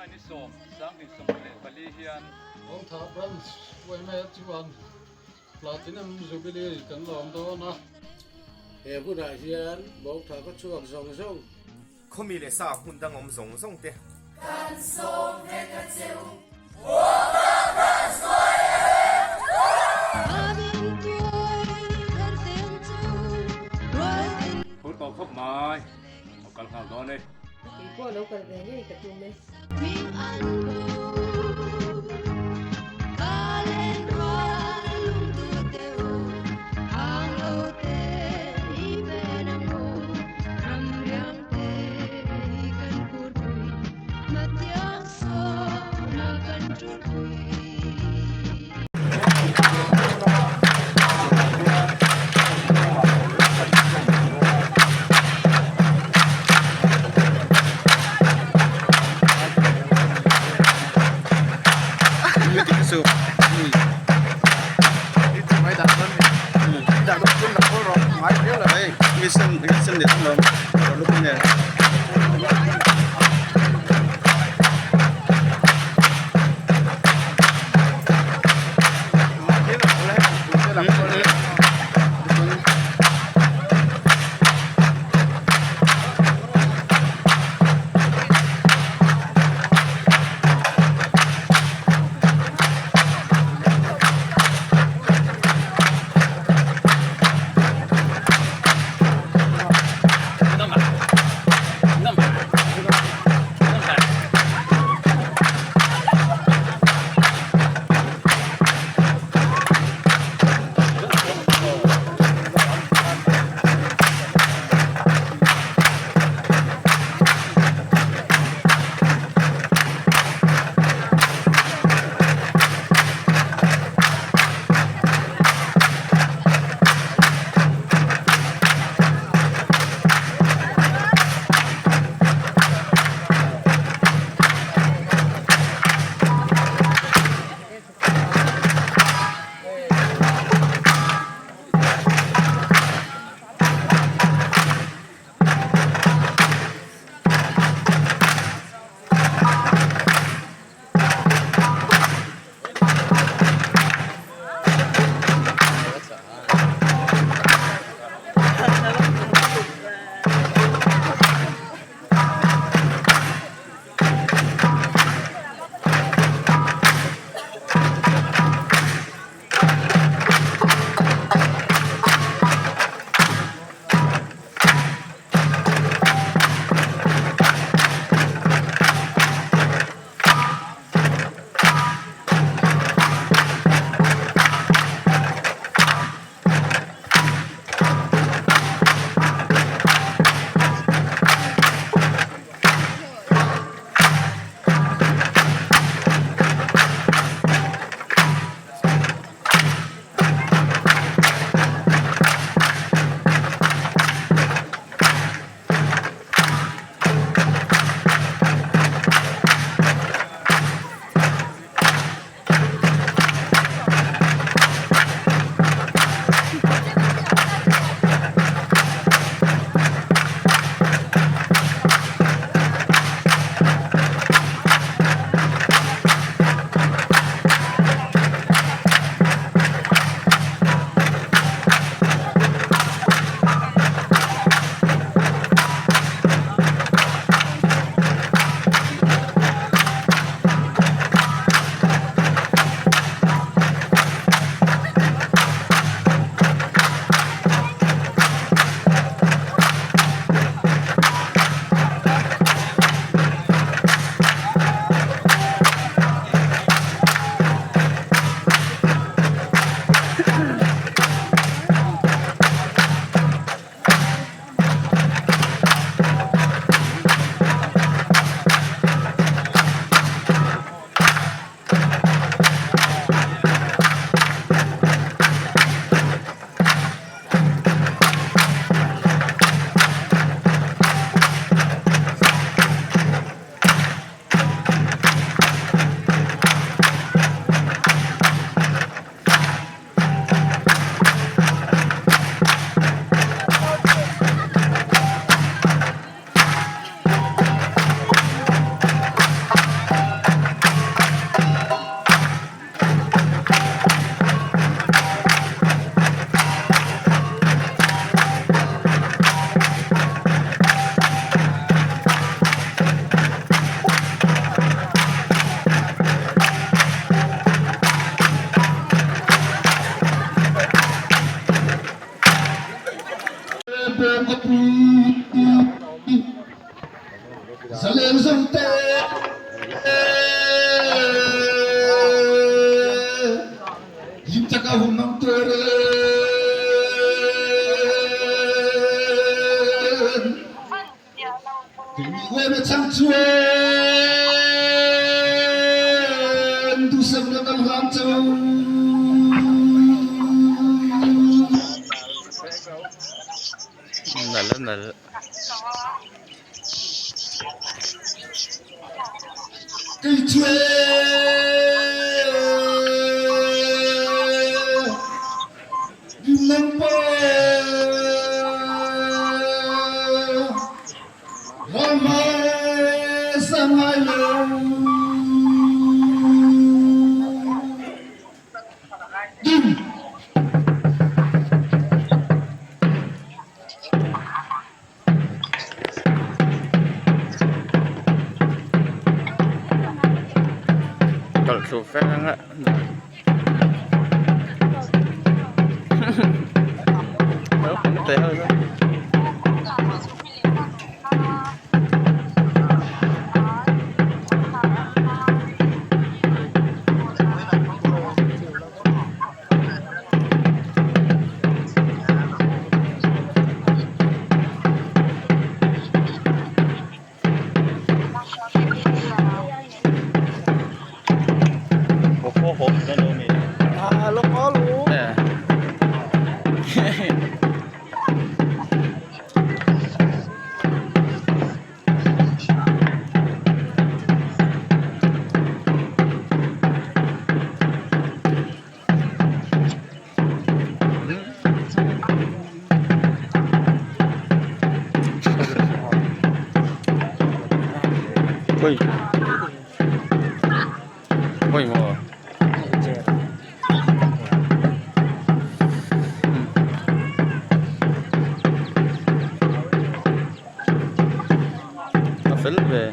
July ni sawm, 2014 hian. Thawngtha Branch yma chuan Platinum Jubilee kan lawm dawn a. He hunah hian Bawngtha ka chhuak zawng zawng. Khawmi leh sa hmun dang awm zawng zawng te. Kan sawm vek a che u. Phur tawh khawp mai, lo kal nghal dawn e. Kei pawh lo kal ve ngei ka tum e. Zalen zawng te Hlim taka hun hmang turin Keini uaina chang chuan duhsakna kan hlang cho. Nalh a nalh. Kei chuan nang pawh hmasa ngai lo. Ding! Kalh thlu fek ang a. Naupang te ho chu. Ui. Ui maw. A fel ve.